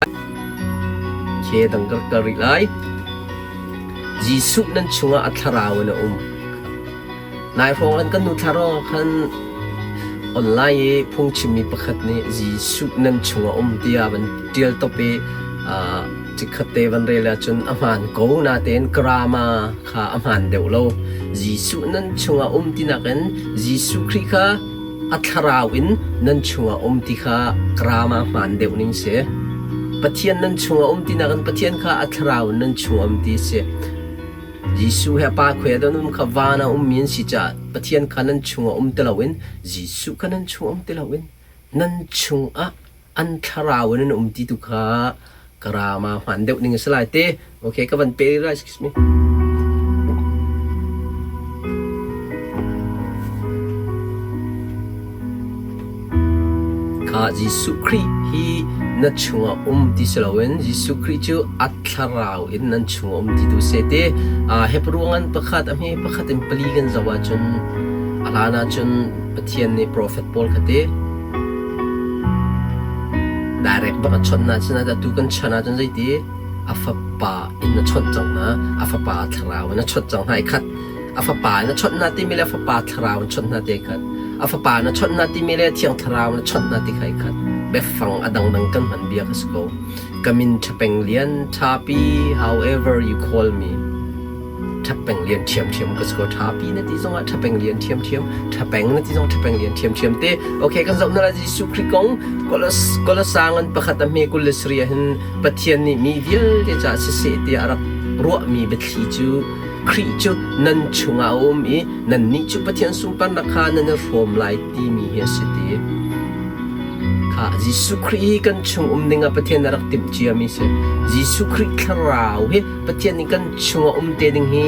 Ke dang ka kal rih lai. Jesuh nan chungah a thlarau in a um. Nai hrawng an kan nu thlarau khan online i phungchimmi pakhat nih Jesuh nan chungah um tiah van tial top i chikkhat te van rel ahcun a hmaan ko natein grammar kha a hmaan deuh lo. Jesuh nan chungah um tinak in Jesuh Khrih kha a thlarau in nan chungah um ti kha grammar hmaan deuh ning si. Pathian nan chungah um tinak in Pathian kha a thlarau in nan chungah um ti si. Jesuh he pa khuai don um kha van ah ummi an si caah Pathian kha nan chungah um ti loin Jesuh kha nan chungah um ti loin nan chungah an thlarau in an um ti tu kha grammar hmaan deuh ning a si lai te. Okay, ka van pe lai, excuse me. Kha Jesuh Khrih hi na chungah um ti si loin Jesuh Khrih cu a thlarau in nan chungah um ti tu se te. Hebrew ngan pakhat a hme pakhat in pali kan zoh ahcun a hlan ahcun Pathian nih profet pawl kha te direct bak a chawnh hna cun atu kan chan ahcun zeiti a fapa in a chawnh cang hna a fapa thlarau in a chawnh cang hna i khat a fapa in a chawnh hna timi le a fapa thlarau in chawnh hna ti khat a fapa in a chawnh hna timi le thiang thlarau in a chawnh hna ti kha i khat biafang a dangdang kan hman bia ka si ko ka min Ṭhapeng Lian Ṭhapi however you call me Ṭhapeng lian ṭhiamṭhiam ka si ko. Ṭhapi na ti zongah ṭhapeng lian ṭhiamṭhiam, ṭhapeng na ti zong ṭhapeng lian ṭhiamṭhiam te. Okay, kan zoh na lai Jesuh Khrih kong Kolosang an pakhat a hme 23 ah hin Pathian nih mi vialte caah siseh tiah a rak ruahmi biathli cu Khrih cu nan chungah a um i nannih cu Pathian sunparnak kha nan i hrawm lai timi hi a si ti. Kha Jesuh Khrih hi kan chung um dingah Pathian a rak timh ciami si. Jesuh Khrih thlarau hi Pathian nih kan chungah um te ding hi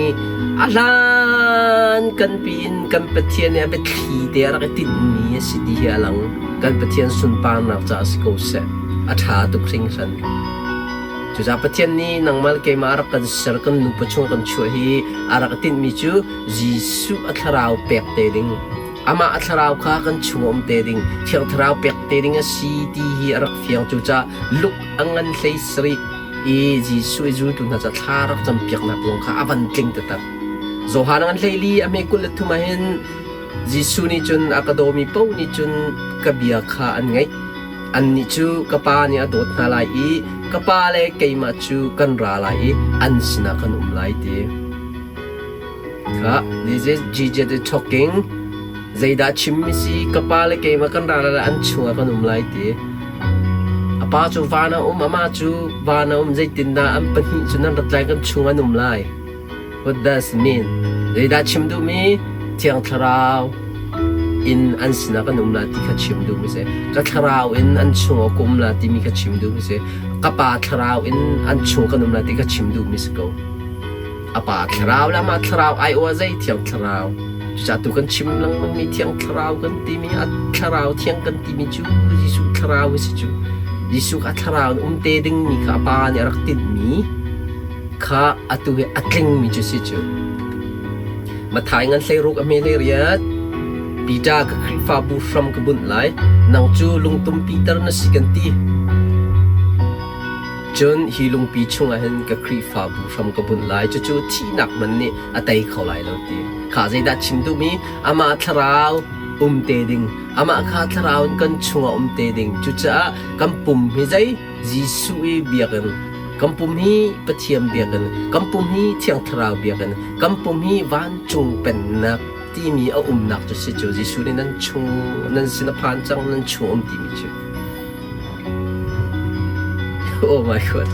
a hlan kan piin kan Pathian nih a biathli te a rak i tinhmi a si ti hi a lang. Kan Pathian sunparnak caah si ko seh. A ṭha tuk hringhran. Cucaah Pathian nih nangmah le keimah a rak kan ser, kan nupa chung kan chuah hi a rak i tinhmi cu Jesuh a thlarau pek te ding, amah a thlarau kha kan chung um te ding, Thiang Thlarau pek te ding a si ti hi a rak fiang. Cucaah Luke a ngan hlei sarih i Jesuh i zultu hna ca thla rak campiaknak zong kha a van tling taktak. Johan an hleili a hme 23 ah hin Jesuh nih cun a ka dawmi paoh nih cun ka bia kha an ngaih. Annih cu ka Pa nih a dawt hna lai i ka Pa le keimah cu kan ra lai i an sinah kan um lai ti. Kha this is Jesus is talking. Zeidah chimmi si ka pa le keimah kan ra lai an chungah kan um lai ti. A pa cu van a um, amah cu van a um, zeitindah an pahnih cu nan rat lai kan chung an um lai. What does mean? Zeidah chim duhmi? Thiang Thlarau in an sinah kan um la ti kha chim duhmi si. Ka thlarau in an chung a um la timi kha chim duhmi si. Ka pa thlarau in an chung kan um la ti kha chim duhmi si ko. A pa thlarau le amah thlarau ai aw zei thiang thlarau. Cucaah tu kan chim lengmangmi thiang thlarau kan timi a thlarau thiang kan timi cu Jesuh thlarau a si cu. Jesuh kha thlarau in um te dingmi kha a pa nih a rak tinhmi kha atu hi a tlingmi cu si cu. Matthai ngan hleiruk a hme hleiriat. Peter ka Khrihfabu hram ka bunh lai. Nang cu lungtum Peter na si kan ti. Cun hi lungpi chungah hin ka Khrihfabu hram ka bunh lai, cucu thihnak man nih a tei kho lai lo ti. Kha zeidah chim duhmi? Amah thlarau um te ding, amah kha thlarau in kan chungah um te ding. Cucaah kan pum hi zei? Jesuh i biakinn, kan pum hi Pathian biakinn, kan pum hi Thiang Thlarau biakinn, kan pum hi vancung pennak timi a umnak cu si cu Jesuh nih nan chung nan sin a phan cang, nan chung um timi cu. Oh my god.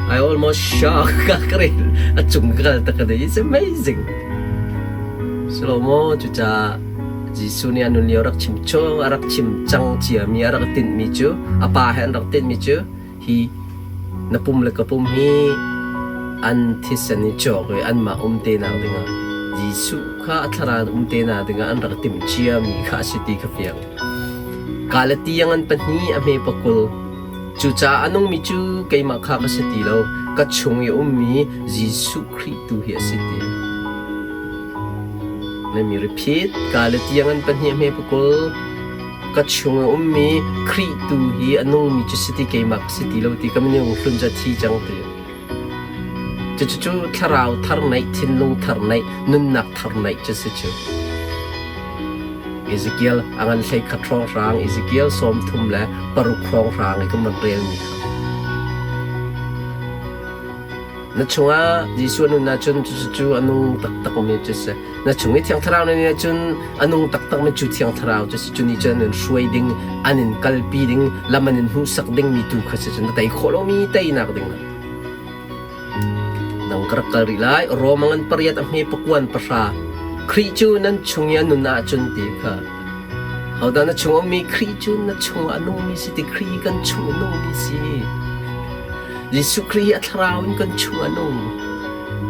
I almost shocked. Ka rel a cung ka kal tak It's amazing. Salomo cucaah Jesuh nih a nun lio rak chim chung a rak chim cang ciami a rak tinhmi cu a pa he an rak tinhmi cu hi na pum le ka pum hi an thisen i cawk i anmah um te nak dingah Jesuh kha a thlarau um te nak dingah an rak timh ciami kha a si ti kha fiang. Galati a ngan pahnih a hme pakul. Cucaah a nungmi cu keimah kha ka si ti lo, ka chung i a ummi Jesuh Khrih tu hi a si ti. Let me repeat. Galati a ngan pahnih a hme pakul. Ka chung i ummi Khrih tu hi a nungmi cu si ti keimah ka si ti lo ti ka minung hlun cu a thi cang ti. Cucu thlarau thar neih, thinlung thar neih, nunnak thar neih cu si cu. Ezekiel a ngan 11 hrawnghrang, Ezekiel 36 hrawnghrang i kan van relmi kha. Na chungah Jesuh a nun ahcun cucu a nung taktakmi cu si. Na chung i Thiang Thlarau na nih ahcun a nung taktakmi cu Thiang Thlarau cu si. Cu nih cun an in hruai ding, an in kalpi ding, lam an in hmuhsak dingmi tu kha si cu na tei khawh lomi teinak ding ah. Nang ka rak kal rih lai. Rom a ngan pariat a hme pakuan pahra. Khrih cu nan chung i a nun ahcun ti kha. Hodah na chung ummi Khrih cu na chungah a nungmi si ti Khrih kan chung a nungmi si. Jesuh Khrih hi a thlarau in kan chung a nung.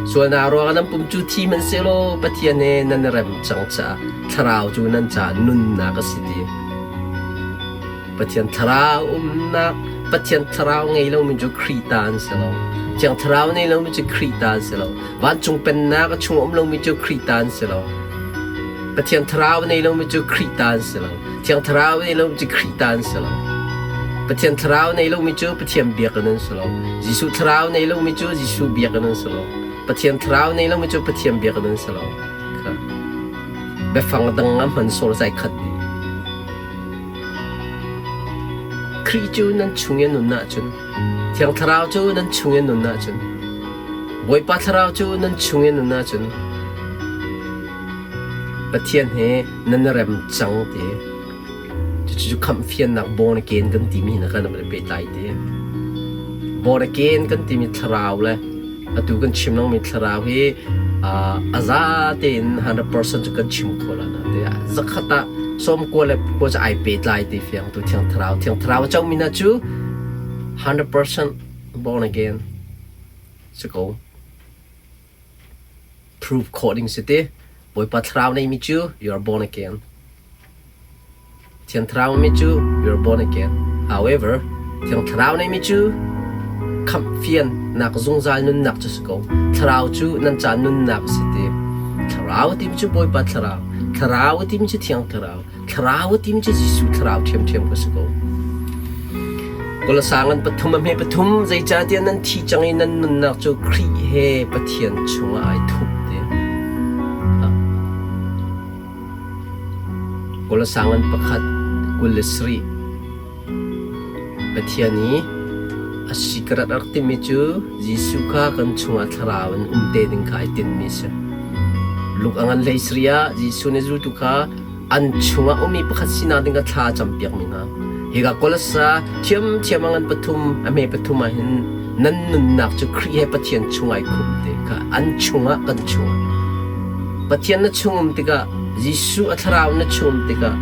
Sualnak ruangah nan pum cu thi hmanhsehlaw Pathian he nan i rem cang caah thlarau cu nan caah nunnak a si ti. Pathian thlarau umnak, Pathian thlarau ngei lomi cu Khrih ta an si lo. Thiang thlarau nei lomi cu Khrih ta an si lo. Vancung pennak a chung um lomi cu Khrih ta an si lo. Pathian thlarau nei lomi cu Khrih ta an si lo. Thiang Thlarau nei lomi cu Khrih ta an si lo. Pathian Thlarau nei lomi cu Pathian biakinn an si lo. Jesuh Thlarau nei lomi cu Jesuh biakinn an si lo. Pathian Thlarau nei lomi cu Pathian biakinn an si lo. Kha. Biafang dang a hman sawr zai khat dih. Khrih cu nan chung i nun ahcun, Thiang Thlarau cu nan chung i nun ahcun, Bawipa Thlarau cu nan chung i nun ahcun, Pathian he nan i rem cang ti. Cucu khamhfiannak born again kan timi hna khan an pehtlai ti. Born again kan timi thlarau le atu kan chim lengmi thlarau hi a za tein 100% cu kan chim kho la na te. Zakhat ah sawm kua le kua cu ai pehtlai ti fiang tu thiang thlarau. Thiang thlarau a comi hna cu 100% born again si ko. Prove khawh ding si ti. Bawipa thlarau neimi cu you are born again. Thiang thlarau mi cu you are born again. However, Thiang thlarau neimi cu khamhfian nak zungzal nunnak cu si ko. Thlarau cu nan ca nunnak si ti. Thlarau timi cu Bawipa thlarau. Thlarau timi cu Thiang thlarau. Thlarau timi cu Jesuh thlarau ṭhiamṭhiam ka si ko. Kolosang an pathum a hme pathum zeicahtiah nan thi cang i nan nunnak cu Khrih he Pathian chungah ai thup ti. Kolosang an pakhat 27 Pathian i a secret a rak timi cu Jesuh kha kan chungah thlarau in um te ding kha ai tinhmi a si. Luke a ngan hlei sarih ah Jesuh nih zultu kha an chungah ummi pakhat sinak ding kha thla a campiakmi hna. Hika Kolasa thiamthiam a ngan pathum a hme pathum ah hin nan nunnak cu Khrih he Pathian chung ai khumh te kha an chungah kan chungah Pathian na chung um tikah Jesuh a thlarau na chung um tikah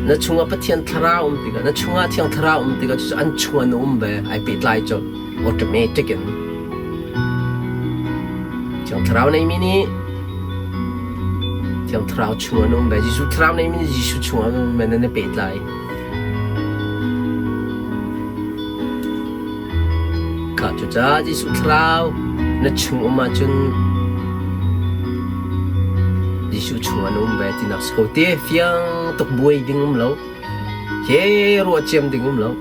na chungah Pathian thlarau um tikah na chungah Thiang Thlarau um tikah cucu an chungah na um ve ai pehtlai colh automatic in Thiang Thlarau neimi nih Thiang Thlarau chungah na um ve Jesuh Thlarau neimi nih Jesuh chungah na um ve nan i pehtlai Kha cucaah Jesuh Thlarau na chung um ahcun Jesuh chungah na um ve tinak si ko te fiang tuk buai ding um lo he ruah ciam ding um lo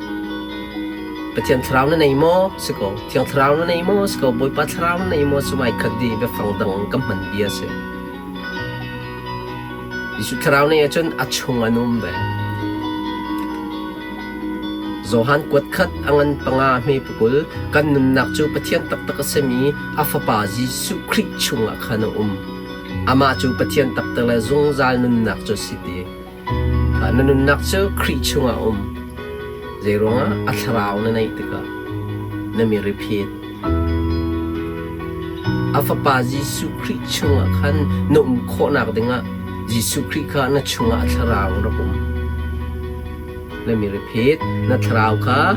Pathian Thlarau na nei maw si ko Thiang Thlarau na nei maw si ko Bawipa Thlarau na nei maw sumai khat di biafang dang ka hman bia si Jesuh Thlarau nei ahcun a chung an um ve Johan kuat khat a ngan panga hme pakul kan nunnak cu Pathian taktak a simi a Fapa Jesuh Khrih chungah khan a um. Amah cu Pathian taktak le zungzal nunnak cu a si ti. Na nunnak cu Khrih chungah a um. Zeiruangah a thlarau na neih tikah na mi repeat. A Fapa Jesuh Khrih chungah khan na um khawhnak dingah Jesuh Khrih kha na chungah a thlarau rak um. Na mi repeat, na thlarau kha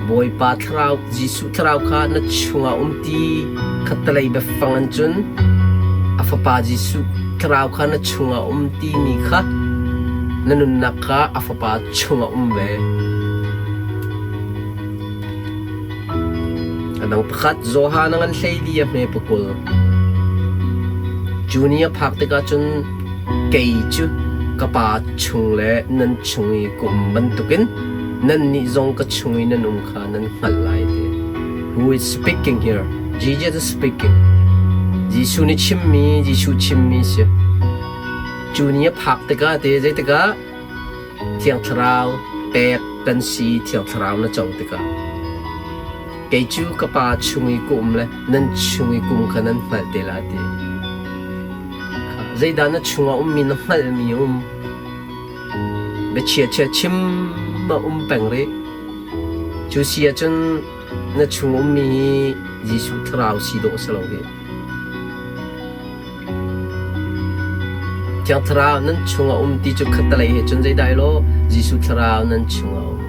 Bawipa thlarau Jesuh thlarau kha na chungah um ti khattelei biafang an cun a Fapa Jesuh thlarau kha na chungah um timi kha na nunnak kha a Fapa chungah um ve. A dang pakhat Johan a ngan 14 a hme pakul. Cu ni a phak tikah cun kei cu ka. Ka Pa chung le nan chung i ka um bantukin nannih zong ka chung i nan um kha nan hngalh lai ti. Who is speaking here? Jesus is speaking. Jesuh nih chimmi, Jesuh chimmi si. Cu ni a phak tikah te zeitikah Thiang Thlarau pek kan si Thiang Thlarau na co tikah kei cu ka Pa chung i ka um le nan chung i ka um kha nan hngalh te lai ti. Zeidah na chungah ummi na hngalhmi a um? Biachia chia chim a um peng rih. Cu si ahcun na chung ummi hi Jesuh Thlarau si dawh a si lo hih. Thiang Thlarau nan chungah um ti cu khattelei he cun zeidah i lawh? Jesuh Thlarau nan chungah um.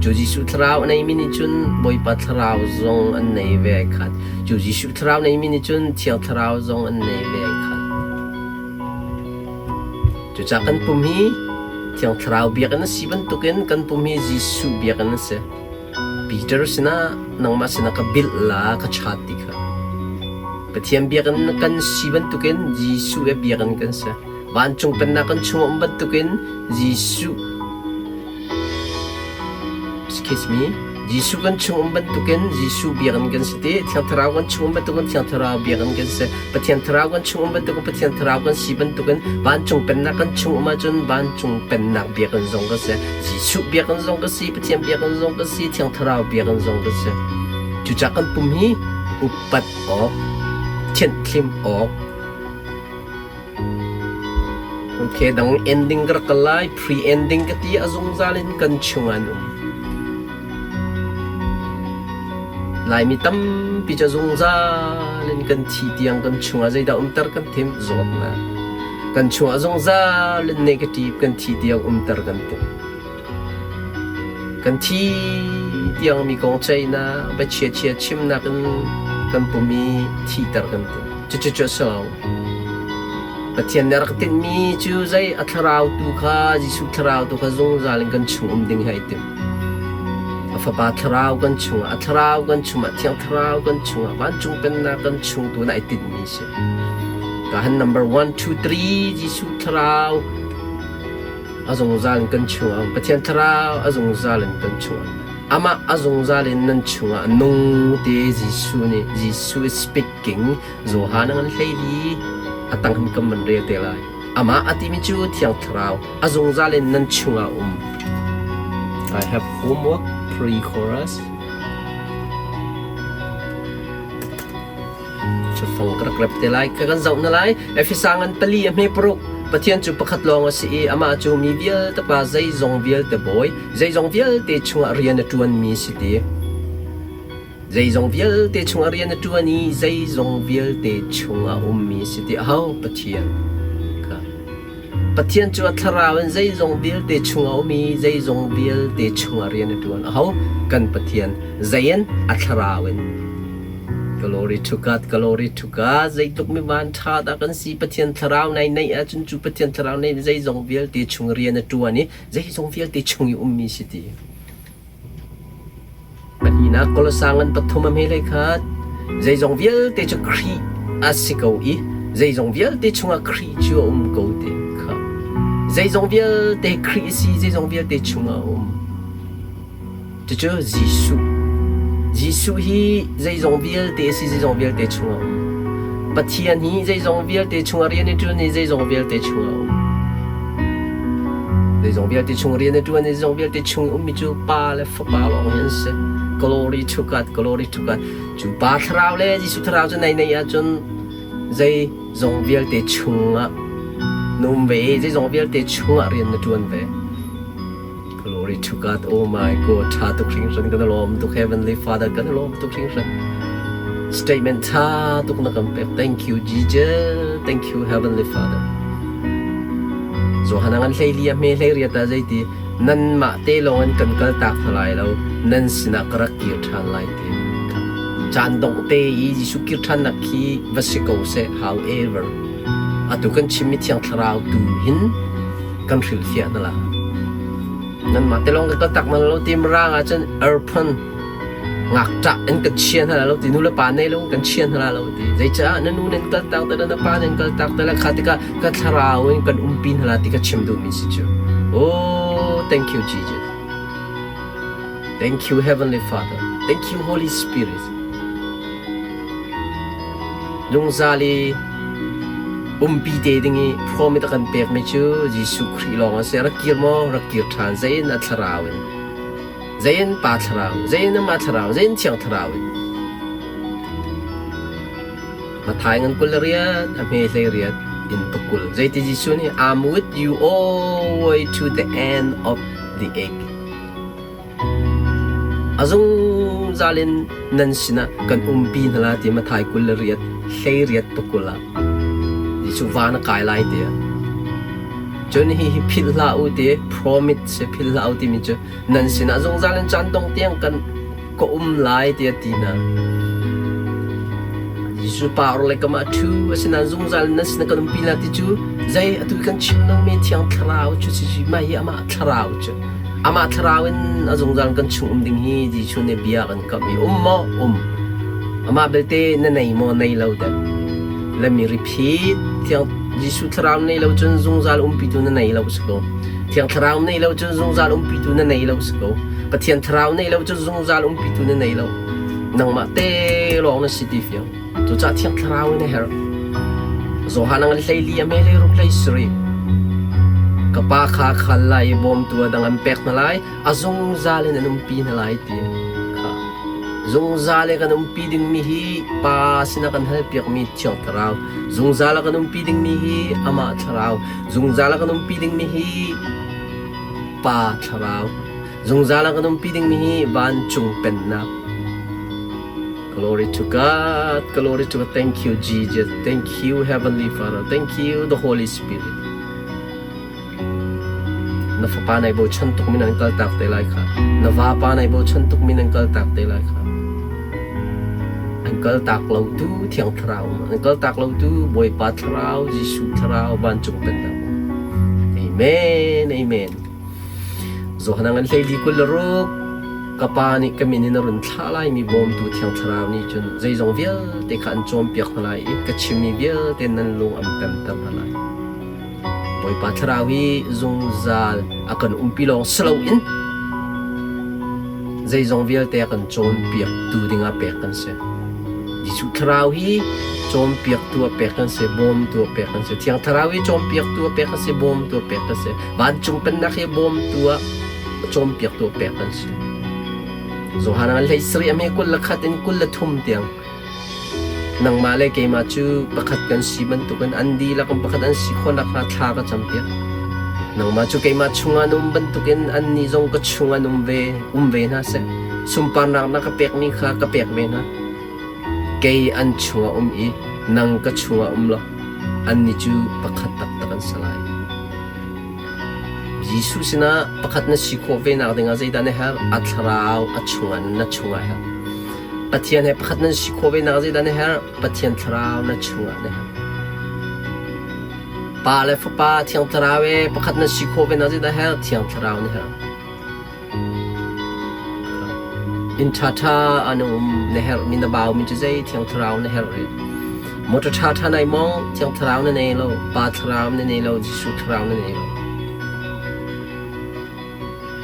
Cu Jesuh Thlarau a neimi nih cun Bawipa Thlarau zong an nei ve ai khat. Cu Jesuh Thlarau neimi nih cun Thiang Thlarau zong an nei ve ai khat. Cucaah kan pum hi Thiang Thlarau biakinn a si bantukin kan pum hi Jesuh biakinn a si. Peter sinah nangmah sinah ka bilh la ka chat ti kha. Pathian biakinn kan si bantukin Jesuh he biakinn kan si. Vancung pennak kan chung um bantukin Jesuh excuse me Jesuh kan chung um bantukin Jesuh biakinn kan si ti Thiang Thlarau kan chung um bantukin Thiang Thlarau biakinn kan si Pathian Thlarau kan chung um bantukin Pathian Thlarau kan si bantukin vancung pennak kan chung um ahcun vancung pennak biakinn zong kan si Jesuh biakinn zong ka si, Pathian biakinn zong ka si, Thiang Thlarau biakinn zong ka si. Cucaah kan pum hi upat awk, thianhthlim awk, Okay, dang ending ka rak kal lai, pre-ending ka ti a zungzal in kan chung an um. Laimi tampi cu zungzal in kan thi tiang kan chungah zeidah umter kan thim zawtnak. Kan chungah zungzal in negative kan thi tiang umter kan tim. Kan thi tiang mi kong ceihnak, biachia chia chimnak in kan pum i thiter kan tim. Cucu cu a si lo. Pathian nih a rak tinhmi cu zei a thlarau tu kha Jesuh thlarau tu kha zungzal in kan chung um ding hi ai tim. A Fapa thlarau kan chungah, a thlarau kan chungah, Thiang Thlarau kan chungah, vancung pennak kan chung tu na ai tinhmi si. Kahan number 1, 2, 3, Jesuh thlarau a zungzal in kan chungah um. Pathian thlarau a zungzal in kan chungah. Amah a zungzal in nan chungah nung te Jesuh nih Jesuh is speaking Johan an hleili a tang hin kan van rel te lai. Amah a timi cu Thiang Thlarau a zungzal in nan chungah um. I have homework pre-chorus. Cafang ka rak rep te lai ka kan zoh na lai. Efesa ngan pali a hme paruk Pathian cu pakhat lawng a si i amah cu mi vialte pa zeizong vialte bawi zeizong vialte chungah rian a ṭuanmi si ti. Zeizong vialte chungah rian a ṭuan i zeizong vialte chungah a ummi si ti aho Pathian kha. Pathian cu a thlarau in zeizong vialte chungah a um i zeizong vialte chungah rian a ṭuan. Aho? Kan Pathian. Zei in? A thlarau in. Glory to God, glory to God. Zeitluk mi van ṭha dah kan si. Pathian thlarau nai neih ahcun cu Pathian thlarau neih zeizong vialte chung rian a ṭuan i zeizong vialte chung i ummi si ti. Pahnihnak Kolosa ngan pathum a hme hlei khat. Zeizong vialte cu Khrih a si ko i zeizong vialte chungah Khrih cu a um ko ti kha. Zeizong vialte Khrih a si, zeizong vialte chungah a um. Cucu Jesuh. Jesuh hi zeizong vialte a si, zeizong vialte chungah a um. Pathian hi zeizong vialte chungah rian a ṭuan i zeizong vialte chungah a um. Zeizong vialte chung rian a ṭuan i zeizong vialte chung i ummi cu Pa le Fapa lawng hi an si. Glory to God, glory to God. Cu Pa Thlarau le Jesuh Thlarau cu nei nei ahcun zeizong vialte chungah na um ve i zeizong vialte chungah rian na ṭuan ve. Glory to God. Oh my God. Ṭha tuk hringhran kan lawm tuk Heavenly Father kan lawm tuk hringhran. Statement ṭha tuk na kan pek. Thank you Jesus. Thank you Heavenly Father. Johan ngan hlei li a hme hlei riat ah zeiti nanmah te lawng in kan kal tak hna lai lo nan sinah ka rak kir ṭhan lai ti. Caan dongh te i Jesuh kir ṭhannak khi va si ko seh however atu kan chimmi Thiang Thlarau tu hin kan hrilhfiah hna la. Nanmah te lawng ka kaltak man lo ti mirang ahcun orphan. Ngakṭah in kan chia hna lai lo ti, nu le pa nei lo in kan chia hna lai lo ti. Zeicah na nu nan kaltak te le na pa nan kaltak te le kha tikah ka thlarau in kan umpi hna lai ti ka chim duhmi si cu. Oh, thank you Jesus. Thank you Heavenly Father. Thank you Holy Spirit. Lungzal i umpi te ding i promise a kan pekmi cu Jesuh Khrih lawng a si. Rak kir maw? Rak kir ṭhan. Zei in a thlarau in. Zei in Pa thlarau, zei in Amah thlarau, zei in Thiang thlarau in. Matthai ngan 20 riat, a hme hlei riat in pakul. Zeiti Jesuh nih I'm with you all the way to the end of the age. A zungzal in nan sinah kan umpi hna la ti Matthai 20 hlei riat pakul ah Jesuh van a kai lai tiah. Cun hihi philh hlah u ti promise si philh hlah u timi cu nan sinah zungzal in caan dong tiang kan ka um lai tiah ti hna. Jesuh pa or le kamah ṭhu asinain zungzal in nan sinah kan umpi la ti cu zei atu kan chim lomi Thiang Thlarau cu si mah hi amah Thlarau cu amah Thlarau in a zungzal kan chung um ding hi Jesuh nih bia kan kamh i um maw um amah belte na nei maw nei lo dek let me repeat Thiang Jesuh Thlarau nei lo cun zungzal umpitu na nei lo si ko Thiang Thlarau nei lo cun zungzal umpitu na nei lo si ko Pathian Thlarau nei lo cun zungzal umpitu na nei lo nangmah te lawng na si ti fiang cucaah Thiang Thlarau in a herh Johan ang hleili a mele ruk hlei siri ka pa kha khal lai i bawmtu a dang an pek hna lai a zungzal in an umpi hna lai ti kha zungzal i kan umpi dingmi hi pa sinah kan halpiakmi Thiang Thlarau zungzal a kan umpi dingmi hi amah Thlarau zungzal a kan umpi dingmi hi Pa Thlarau zungzal a kan umpi dingmi hi vancung pennak Glory to God, glory to God. Thank you, Jesus. Thank you, Heavenly Father. Thank you, the Holy Spirit. Na fapa nai bochan tukmi nan kaltak te lai kha. Na vapa nai bochan tukmi nan kaltak te lai kha. An kaltak lo tu Thiang Thlarau, an kaltak lo tu Bawipa Thlarau, Jesuh Thlarau, vancung pennak. Amen, amen. Johan an hleili 26 ka pa nih ka min in a run thlah laimi bawmtu Thiang Thlarau nih cun zeizong vialte kha an cawnpiak hna lai i ka chimmi vialte nan lung an pemter hna lai. Bawipa Thlarau hi zungzal a kan umpi lawng si loin zeizong vialte a kan cawnpiaktu dingah pek kan si. Jesuh Thlarau hi cawnpiaktu a pek kan si, bawmtu a pek kan si. Thiang Thlarau hi cawnpiaktu a pek kan si, bawmtu a pek kan si. Vancung pennak hi bawmtu ah cawnpiaktu a pek kan si. Johan ah hlei sarih a hme 21 in 23 tiang Nangmah le keimah cu pakhat kan si bantukin an dihlak in pakhat an si khawh nakhnga thla ka campiak. Nangmah cu keimah chungah na um bantukin annih zong ka chungah an um ve, um ve hna seh. Sunparnak na ka pekmi kha ka pek ve hna. Kei an chungah um i nang ka chungah um law annih cu pakhat taktak an si lai. Jesuh sinah pakhat na si khawh ve nak dingah zeidah na herh? A thlarau a chungah na chungah a herh. Pathian he pakhat nan si khawh ve nak zeidah na herh? Pathian thlarau na chungah na herh. Pa le Fapa Thiang Thlarau he pakhat nan si khawh ve nak zeidah herh? Thiang Thlarau na herh. Inn ṭhaṭha an um na herh mi na bau mi cu zei Thiang Thlarau na herh rih. Motor ṭhaṭha nai mong Thiang Thlarau na nei lo, Pa Thlarau na nei lo, Jesuh Thlarau na nei lo.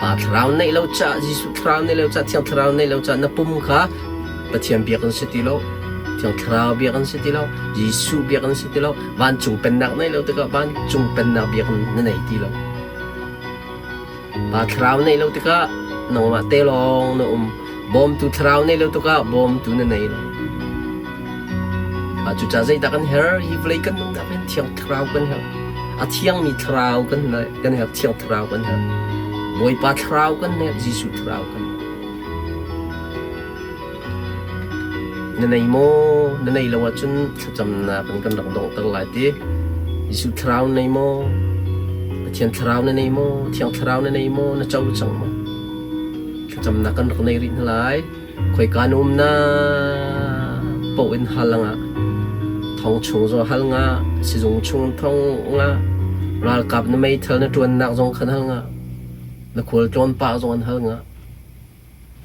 Pa Thlarau neih lo caah Jesuh Thlarau neih lo caah Thiang Thlarau neih lo caah na pum kha Pathian biak an si ti lo Thiang Thlarau biak an si ti lo Jesuh biak an si ti lo vancung pennak neih lo tikah vancung pennak biak na nei ti lo Pa Thlarau neih lo tikah nangmah te lawng na um bawmtu Thlarau neih lo tikah bawmtu na nei lo Cucaah zeidah kan herh? Hi vawlei kan nunnak hin Thiang Thlarau kan herh. A thiangmi Thlarau kan kan herh. Thiang Thlarau kan herh. Bawipa Thlarau kan herh. Jesuh Thlarau kan herh. Na nei maw? Na nei lo ahcun thlacamnak in kan rak donghter lai ti. Jesuh Thlarau na nei maw? Pathian Thlarau na nei maw? Thiang Thlarau na nei maw? Na co cang maw? Thlacamnak kan rak nei rih hna lai. Khoika na umnak paoh in hal ngah. Thong chung zong hal ngah, sizung chung thong ngah, ralkap na meithal na ṭuannak zong khan hal ngah, na khualtlawn pah zong an hal ngah.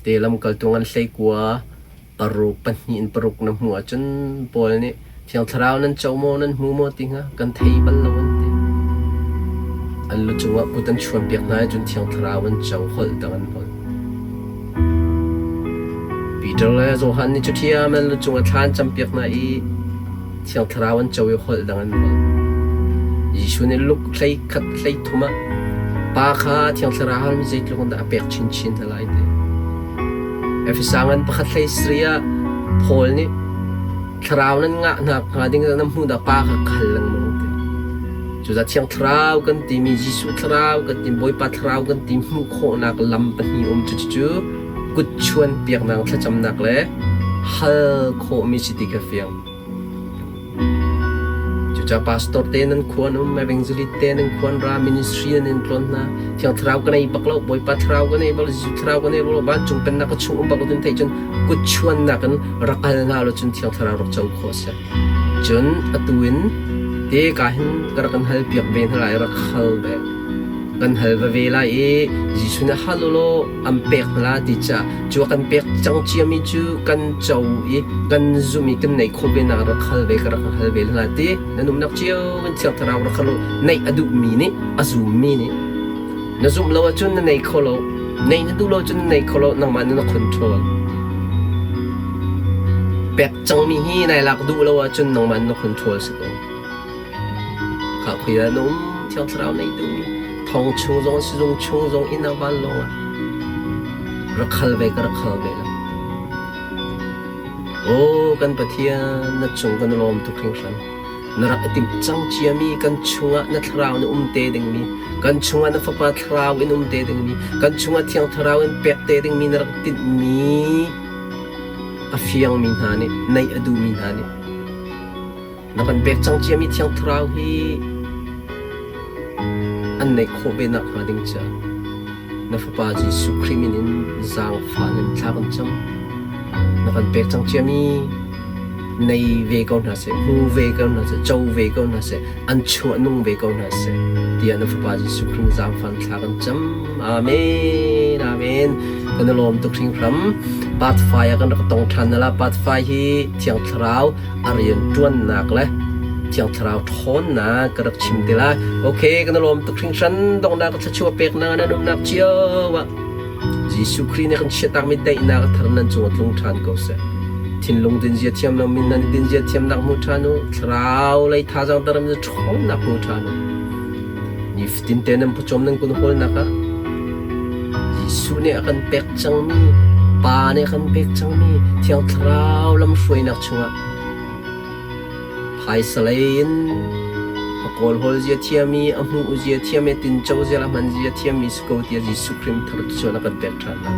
Te lamkaltu ngan 19 paruk pahnih in paruk na hmuh ahcun Paul nih Thiang Thlarau nan co maw nan hmu maw ti hnga kan thei bal lo an ti. An lu cungah kut an chuanpiak hna i cun Thiang Thlarau an co holh dang an holh. Peter le Johan nih cu ṭhiam an lu cungah thla an campiak hna i Thiang Thlarau an co i holh dang an holh. Jesuh nih Luke 13 33 ah Pa kha Thiang Thlarau halmi zeitluk in dah a pek chinchin hna lai ti. Efesa ngan pakhat hlei sarih ah Paul nih Thlarau nan ngah hna hnga ding nan hmuh dah Pa kha ka hal lengmang ti. Cucaah Thiang Thlarau kan timi Jesuh Thlarau kan ti Bawipa Thlarau kan ti hmuh khawhnak lam pahnih um cucu kut chuan piaknak thlacamnak le hal khawhmi si ti kha fiang. Cucaah pastor te nan khuan um, evangelist te nan khuan ra, ministry nan in tlawn hna. Thiang Thlarau ka nei bak lo, Bawipa Thlarau ka nei bak lo, Jesuh Thlarau ka nei bak lo, vancung pennak ka chung um bak lo tin theih cun kut chuannak in rak al hna lo cun Thiang Thlarau rak co khawh a si. Cun atu in te ka hin ka rak in hal piak ve hna lai, rak hal ve. Kan hal va ve lai i Jesuh nih hal u law an pek hna la ti ca cu a kan pek cang ciami cu kan co i kan zumh i kan neih khawh ve nak rak hal ve ka rak hal ve hna ti nan umnak cio in Thiang Thlarau rak hal u neih a duhmi nih a zummi nih na zumh lo ahcun na nei kho lo neih na duh lo cun na nei kho lo nangmah nih na control pek cangmi hi nai lak duh lo ahcun nangmah na control si ko Kha khui ah na um Thiang Thlarau nei duhmi thong chung zong sizung chung zong inn ah vanlawng ah rak hal ve ka rak hal ve lo. Aw kan Pathian na cung kan lawm tuk hringhran. Na rak i timh cang ciami kan chungah na thlarau na um te dingmi kan chungah na fapa thlarau in um te dingmi kan chungah Thiang Thlarau in pek te dingmi na rak tinhmi a fiangmi hna nih neih a duhmi hna nih Na kan pek cang ciami Thiang Thlarau hi an neih khawh ve nakhnga ding caah na Fapa Jesuh Khrih min in zaangfah in thla kan cam. Na kan pek cang ciami nei ve ko hna seh, hmu ve ko hna seh, co ve ko hna seh, an chungah nung ve ko hna seh, tiah na Fapa Jesuh Khrih zaangfah in thla kan cam. Amen. Amen. Kan i lawm tuk hringhram. Part 5 ah kan rak tong ṭhan na la. Part 5 hi Thiang Thlarau a rianṭuannak le Thiang Thlarau ṭhawnnak ka rak chim te lai. Okay, kan i lawm tuk hringhran. Donghnak ka thluachuah peknak nan umnak cio ah Jesuh Khrih nih kan chiahtakmi daihnak a thar nan cungah tlung ṭhan ko seh. Thinlung dinzia thiam lo min nan dinzia thiamnak hmu ṭhan u. Thlarau lei thazaang daram in ṭhawnnak hmu ṭhan u. Nifatin te nan pawcawm nan kun hawlnak ah Jesuh nih a kan pek cangmi, Pa nih a kan pek cangmi Thiang Thlarau lamhruainak chungah phaisa lei in a kawlhawl zia thiam i a hmuh zia thiam i a tinco zia le a hman zia thiammi si ko tiah Jesuh Khrih thar cun a kan pek ṭhan lai.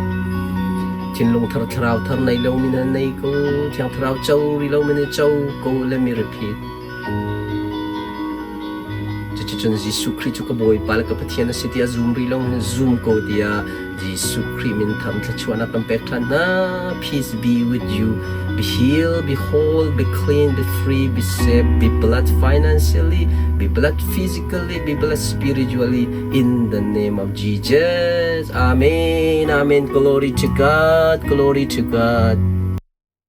Thinlung thar thlarau thar nei lomi na nei ko, Thiang Thlarau co ri lomi na co ko, let me repeat. Cuticun Jesuh Khrih cu ka Bawipa le ka Pathian a si tiah zum rih lo in zum ko tiah Jesuh Khrih min tham thluachuahnak kan pek ṭhan hna. Peace be with you. Be healed, be whole, be clean, be free, be safe, be blessed financially, be blessed physically, be blessed spiritually in the name of Jesus. Amen. Amen. Glory to God. Glory to God.